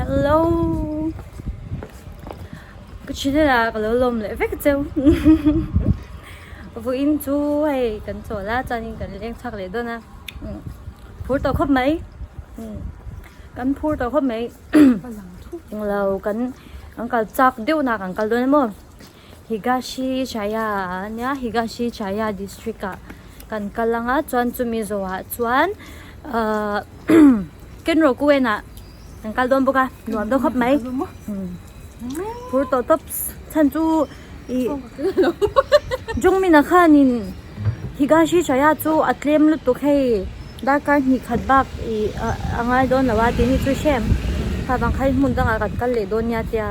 Hello Ka channel ah ka lo lawm leh vek cheu Vawiin chu hei kan chawl a chuanin kan leng chhuak leh dawn a phur tawh khawp mai kan phur tawh khawp mai englo kan kan kal chak deuh na kan kal dawn emaw Higashi Chaya a nia Higashi Chaya district ah kan kal ang a chuan chumi zawhah chuan ahh Kenrokuen ah kan kal dawn bawk a nuam dawn khawp mai phur tawh tawp chhan chu ih Jungmin-a khanin Higashi Chaya chu a tlem lutuk hei darkar hnih khat bak ih a ngai dawn lo a tih hi chu hrem kha vang khan hmun dangah kan kal leh dawn nia tia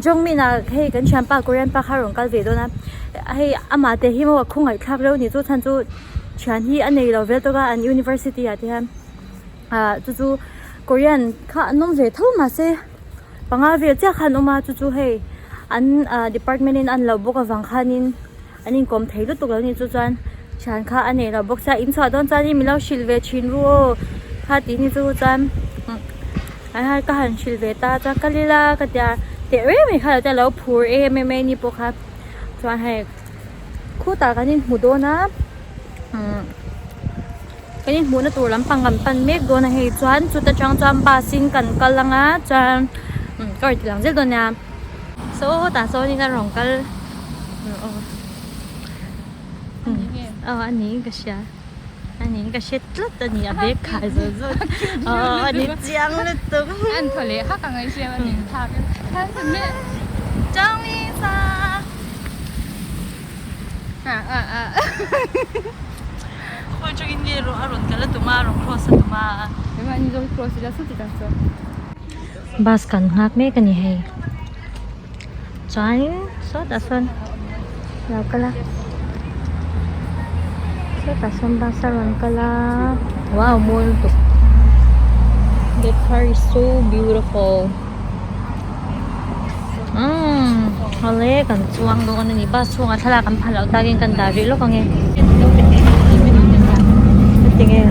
Jungmin-a hei kan thianpa Korean pa kha a rawn kal ve dawn a hei amah te hi maw a khawngaihthlak reuh a ni chu chhan chu thian hi a nei lo vel tawk a an university ah te hian. Ah chu chu Korean kha an awm ve tho mahse panga vel chiah kha an awm a chu chu hei an ah department in an lo bawk avang khanin an inkawm thei lutuk lo a ni chu chuan thian kha a nei lo bawk sia in chhuah dawn chuanin min lo hrilh ve thin ru aw kha tih ni chu chuan ka han hrilh ve ta chuan kal ila ka tia teh reng mai kha lo chuan a lo phur em em mai ni pawh kha chuan hei khutah kan inhmu dawn a umm. Kan inhmuhna tur lampang kan pan mek dawn a hei chuan chuta tang chuan bus in kan kal anga chuan ka rawn ti lang zel dawn nia saw tah sawnin a rawn kal aw a niin ka hria a niin ka hre tlat a ni a bag khai zawt zawt aw a ni chiang lutuk an thaw leh hak ang a i hriat a ni Chawngisa. Khawi tangin nge a rawn kal a tum a, a rawn cross a tum a. Bus kan nghak mek a ni hei. Chuanin sawtah sawn a lo kal a. Sawtah sawn bus a rawn kal a. Wow mawi lutuk. The car is so beautiful. Umm awle kan chuang dawn a ni bus chhungah thlalak an phal loh takin kan dah rih lawk ang e tinge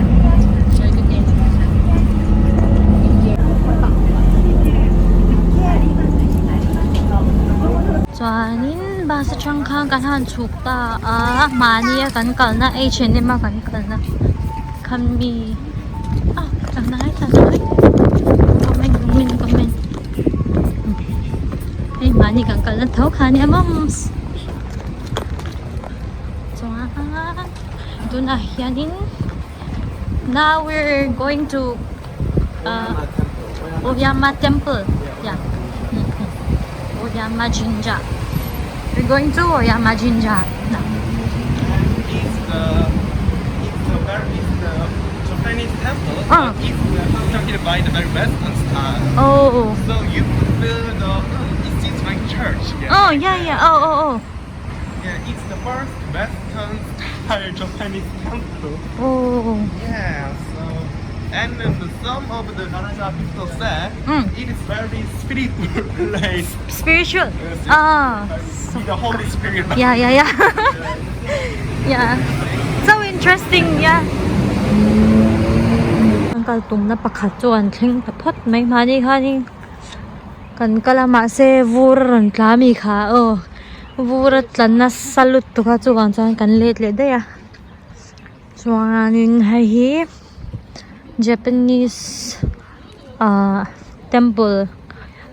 chuanin bus atang khan kan han chhuk ta a mahnia kan kalna H and M a kan kalna khami. Ah tlanai tlanai comment comment comment hei mahni kan kalna tho kha ania maw chuan tunah hianin now we're going to uh Oyama temple yeah Oyama Jinja we're going to Oyama Jinja now. It's the it's the very it's the Japanese temple. Ah. But it's constructed by the very Western style. Oh. So you could feel the it seems like church. Yeah. Oh yeah yeah oh oh oh. Yeah, it's the first Western style Japanese temple. Oh. Yeah. So and then the, some of the Kanazawa people said it is very spiritual place. Spiritual. Yes, Ah. With the Holy Spirit. Yeah yeah yeah. yeah. So interesting yeah. Kan kal tumna pakhat chu an thleng ta phawt mai mahni khanin kan kal a mahse vur a rawn tla ami kha aw vur a tla nasa lutuk a chuvang chuan kan let leh daih a chuanin hei hi Japanese ah temple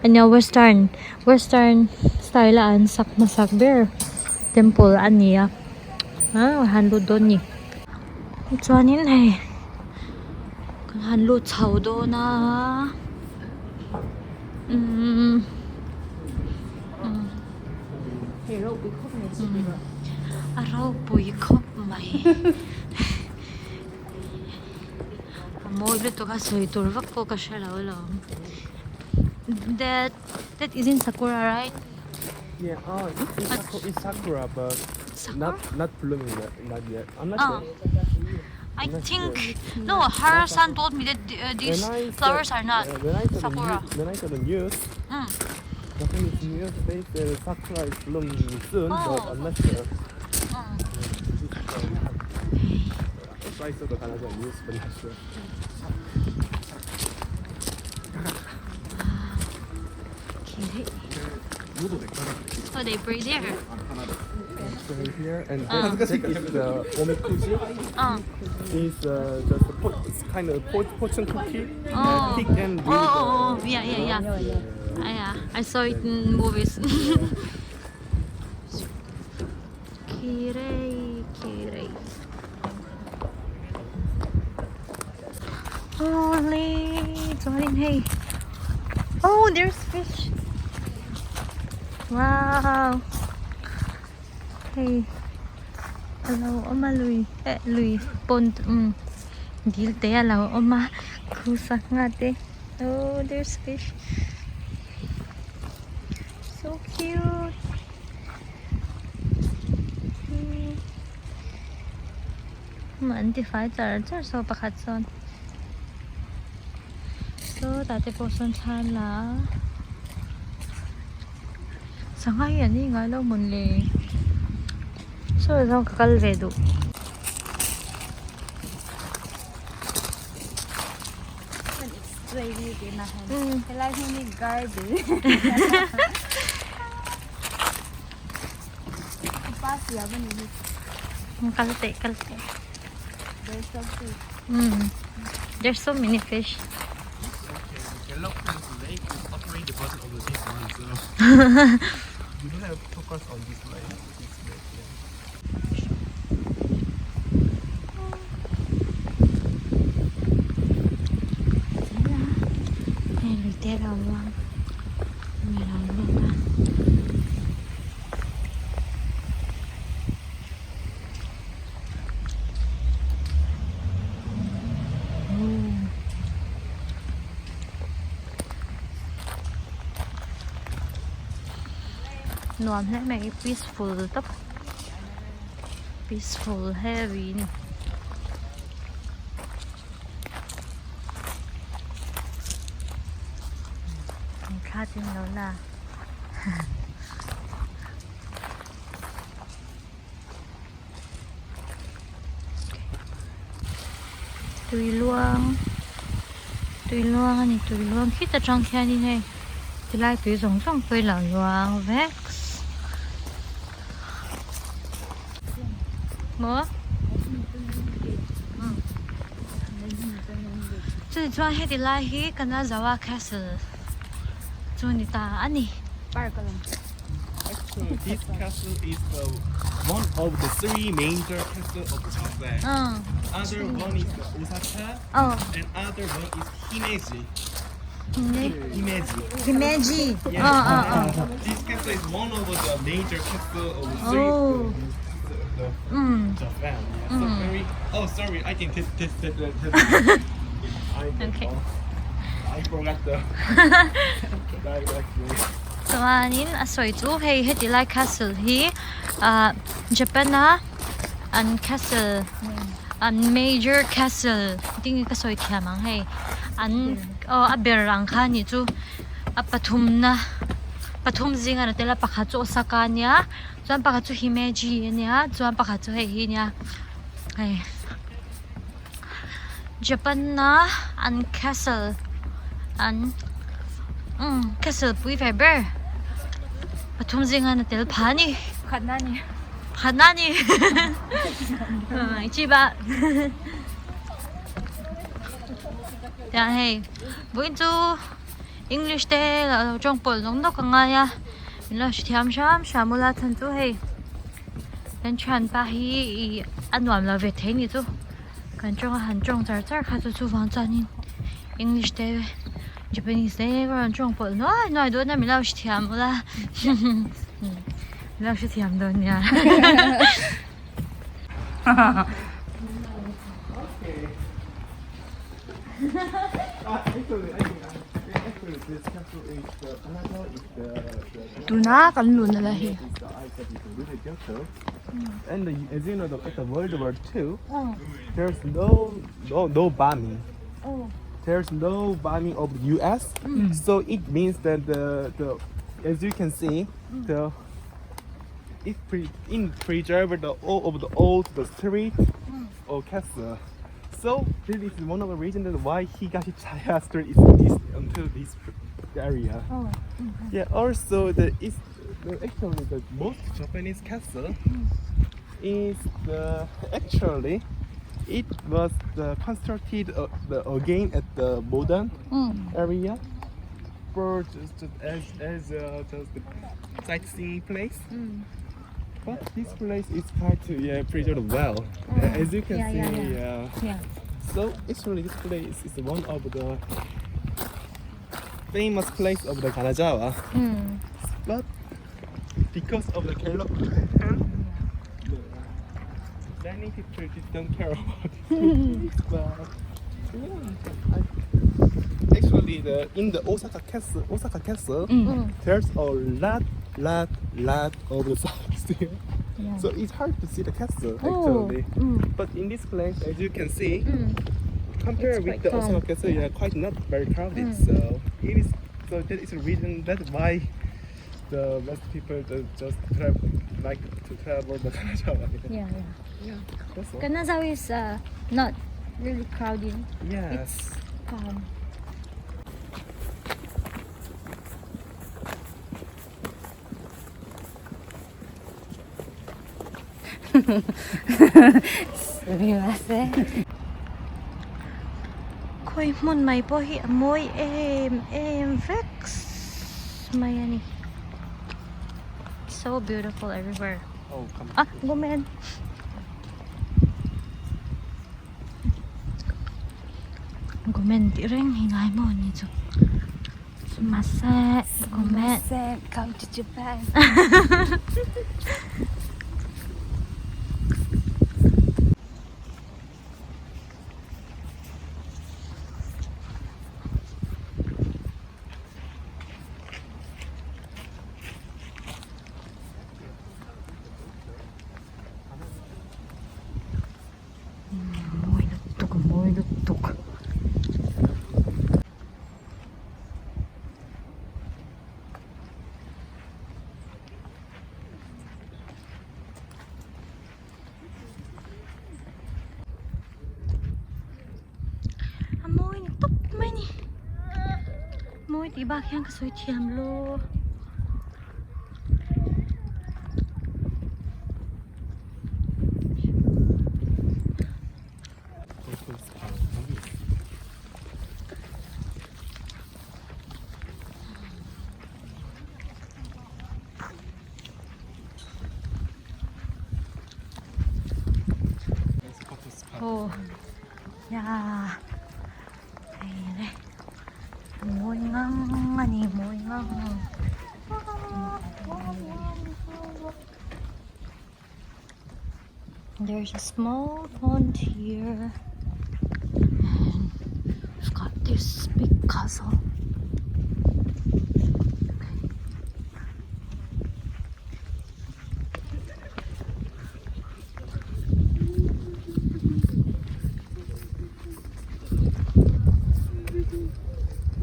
ania western western style a an sak hmasak ber temple a ni a ah han lut dawn a ni chuanin hei kan han lut chho dawn a umm a ropui khawp mai. A mawi lutuk a sawi tur vak pawh ka hre lo alawm that that is in sakura right Yeah, oh, it's, it's, it's sakura, but not not blooming yet, not yet. I'm not Ah. sure. I think no her son told me that uh, these When I saw- flowers are not when I saw sakura. The news, when I saw the news, Mm. Japanese news, they said sakura is blooming soon, Oh. but I'm not sure. Mm. Also, I saw the Kanazawa news, but not sure. Oh, they pray there. Pray here and this is the omikuji. It's just a it's kind of fortune cookie. Oh. Pick and read. Oh, oh, oh, yeah. Yeah, I saw it in movies. Kirei, kirei. Holy, chuanin hei. Oh, there's fish. Wow. Hei a lo awm a lui eh lui pond umm dil te a lo awm a khu sangha te oh there's fish so cute an ti fai char char saw pakhat sawn sawtah te pawh sawn thla an la a. Sangha hi an ei ngai lo mawn le saw zawng ka kal ve duh. Helai hmun hi garden Kal teh kal teh. There's so many fish. Hei lui te a lo luang a lo luang a. Nuam hle mai peaceful tak peaceful heavy a ni. Thla te an lo la. Tui luang tui luang a ni tui luang khit atang khianin hei tilai tui zawng zawng pawh hi a lo luang vek maw chutih chuan heti lai hi Kanazawa castle chu a ni ta a ni. So this castle is the one of the three major castles of Japan. Other one is the Osaka, and other one is Himeji. Himeji. Himeji. Yeah. This castle is one of the major castle of three. Oh. The Japan. Yeah. So very. Oh, sorry. I think this this this this. I Okay. I forgot the directly. Chuanin a sawi chu hei heti lai castle hi ah Japan a an castle an major castle ding ka sawi thiam ang hei an aw a ber ang kha anih chu a pathumna pathum zinga ni tel a pakhat chu Osaka ania chuan pakhat chu Himeji ania chuan pakhat chu hei hi ania hei. Japan a an castle an umm castle pui ve ber pathum zinga na tel pha a ni Pakhatna a ni pakhatna a ni chiba tiang hei vawiin chu English te lo tawng pawlh nawk nawk a ngai a min lo hrethiam hram hram ula chhan chu hei. Kan thianpa hi ih a nuam lo ve thei ni chu kan tawng a han tawng char char kha chu chuvang chuanin english te japanese te ka rawn tawng pawlh nuai nuai dawn a min lo hrethiam ula min lo hrethiam dawn nia. Tuna kan lun ala hi. And the, as you know, the, at the World War II, there's no no no bombing. There's no bombing of the U.S. So it means that the the as you can see the it pre, in preserved the all of the old the street or castle. So this is one of the reasons that why Higashichaya Street is this until this area. Yeah. Also, the is The, actually, the most Japanese castle is the actually it was the constructed the, again at the modern area for just as just the sightseeing place. But this place is quite yeah preserved well, as you can Yeah, see. yeah, yeah. Yeah. Yeah. So actually, this place is one of the famous place of the Kanazawa. But because of the Kenrokuen, many people just don't care about this place. But yeah, actually, the in the Osaka Castle, there's a lot, lot, lot of the sites there. Yeah. So it's hard to see the castle Oh, actually. But in this place, as you can see, compared It's with quite the calm. Osaka Castle, yeah, quite not very crowded. So it is. So that is a reason that why the most people just travel like to travel the Kanazawa. Yeah, yeah. That's all. Kanazawa is not really crowded. Yes. Calm. Khoi hmun mai pawh hi a mawi em em vek mai a ni. So beautiful everywhere. Oh, come. Ah, gomen. Gomen tih reng hi ngai maw ni chu. Mahse gomen. Mahse come to Japan. Mawi lutuk a mawi lutuk. A mawi ni tawp mai ni. Mawi tih bak hian ka sawi thiam lo. Aw ya hei le mawi ngang a ni mawi ngang. There's a small pond here and we've got this big castle.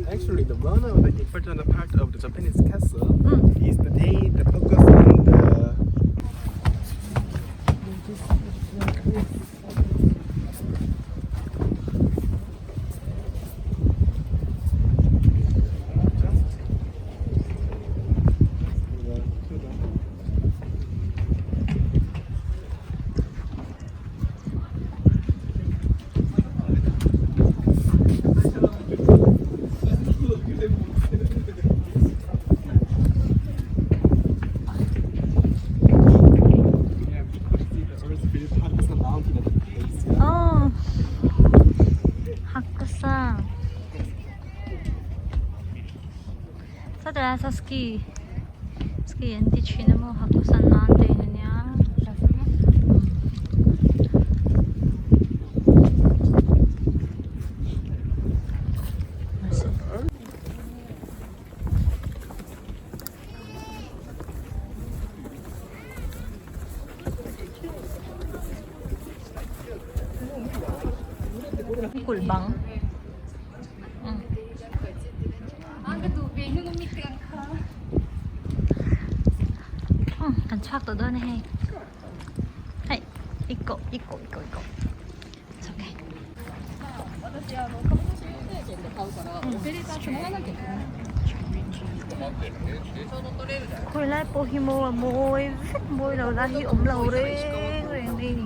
Actually, the one of the important part of the Japanese castle is the they the focus on the Yeah, we could see the Earth built Hakusan mountain at the place. Yeah. Oh, Hakusan. Sawtah saw ski ski an ti thin a maw Hakusan mountain ania. Kulh bang. Kan chhuak tawh dawn a hei. Hei i koh i koh i koh i koh. It's okay. Khawi lai pawh hi maw a mawi vek mawi lo lai hi awm lo reng reng mai a ni.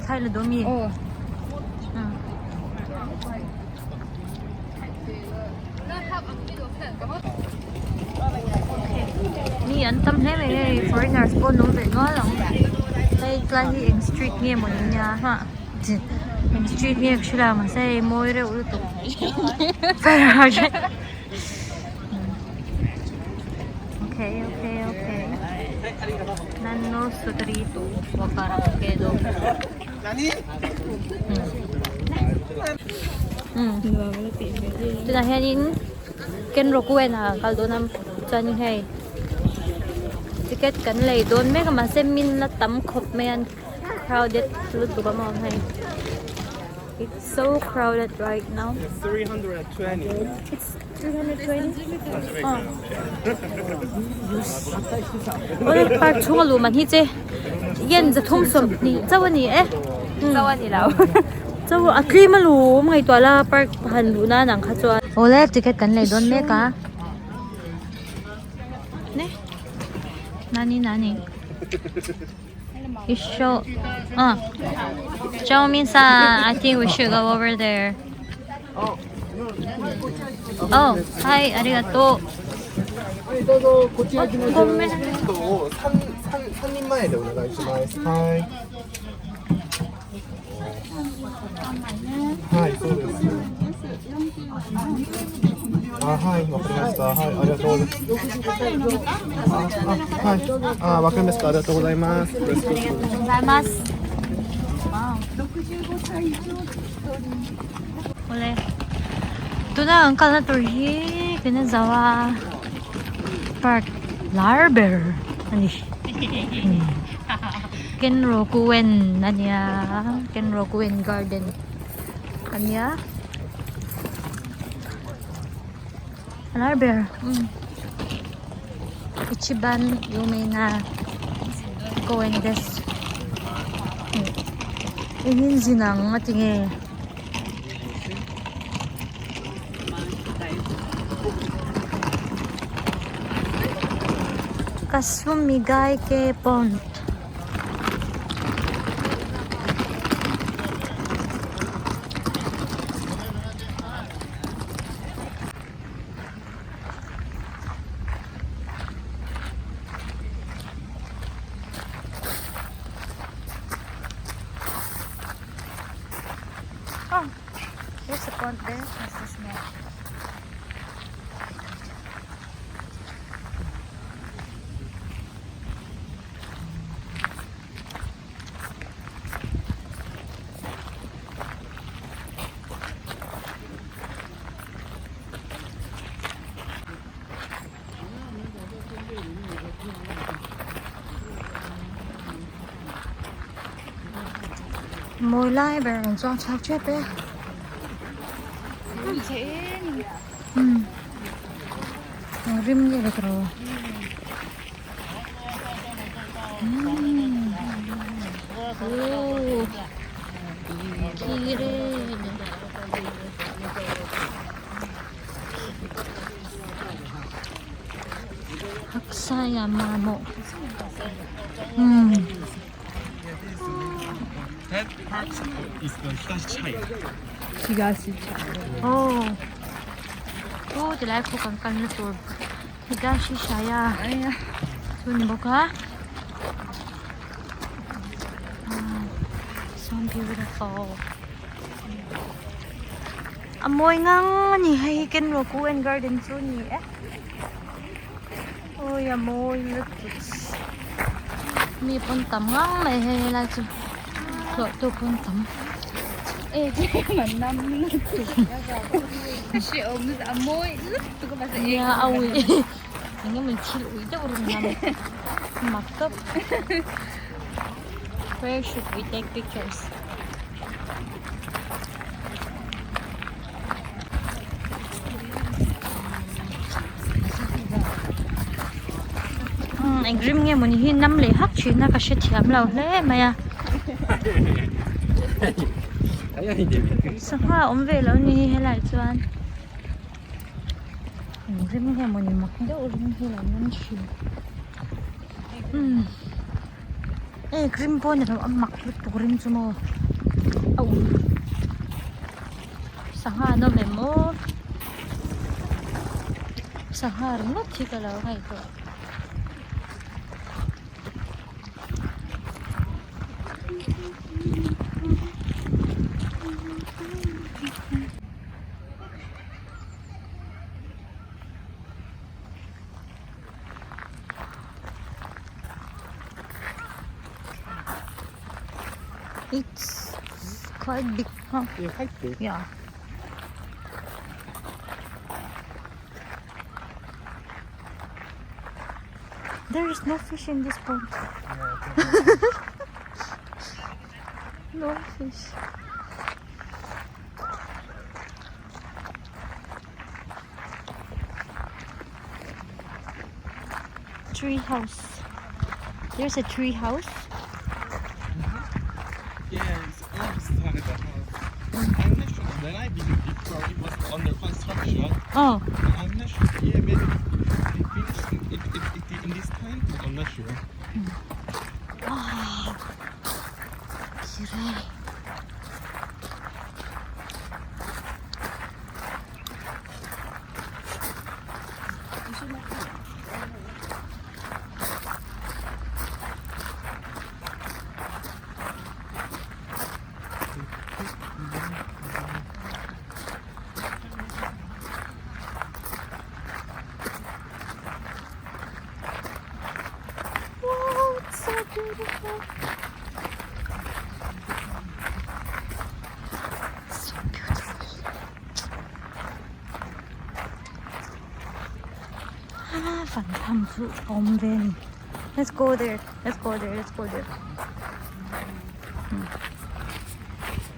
Thai la dawn mi? Mi an tam hle mai hei foreigners pawh an awm ve nual ang hei tlai hi eng street nge maw ni nia hah eng street nge ka hre lo mahse hei mawi reuh lutuk okay okay okay nano sutri tu wakara kedo tunah hianin Kenrokuen ah kal dawn a chuanin hei ticket kan lei dawn mek a mahse min la tam khawp mai a crowded lutuk a maw hei it's so crowded right now. It's 320 Awle park chhunga luh man hi che yen 320 chauh a ni e Chauh a ni lo chauh a tlem a lum ngaihtuah la park han luh nan ang kha chuan awle ticket kan lei dawn mek a ne nani nani Isho ah Xiaomi san I think we should go over there Oh, はい, ありがとう. ごめん. と三三三人前でお願いします。はい。はい、そうです。あ、はい、わかりました。はい、ありがとうございます。あ、あはい、あ、わかりました。ありがとうございます。ありがとうございます。Awle, tuna ang kalna tur hi Kanazawa Park lar ber a ni. Kenrokuen a nia Kenrokuen Garden a nia a lar ber umm Ichiban Yumena Koen desu engin zin ang a ti nge. Kasumigaike Pond. Oh, there's a pond there. What's this man? Mawi lai ber an chuang chhuak tep e umm eng rim nge le tawh umm oh kire. Haksai a mamawh umm. Aw aw tilai khu kan kalna tur Higashishaya chu ni bawk a so beautiful a mawi ngang a ni hei hi Kenroku en garden chu a ni e. Awi a mawi lutuk mi pawn tam ngang mai hei helai chu tlawh tu pawn tam nia a ui eng emaw thil ui deuh rawn lam mak tawp where should we take pictures. Eng rim nge mawni hi nam leh hak thin a ka hrethiam lo hle mai a sangha a awm ve lo ni hi helai chuan. Eng rim nge mawni mak deuh rim hi lo nam thin umm hei rim pawh ni lo a mak lutuk rim chu maw a uk sangha an awm em aw sangha ringawt hi ka lo ngaihtuah. It's quite big, huh? Yeah, quite big. Yeah. There is no fish in this pond. No fish. Tree house. There's a tree house. Yeah, it's old style house. I'm not sure. When I visited before, it was under construction. Oh, I'm not sure. Yeah, maybe they finished it, it, it, in this time. I'm not sure. Kiray. Wow, it's so beautiful. So beautiful. Ah, van tham chu awm ve a ni. Let's go there. Let's go there. Let's go there. Hmm.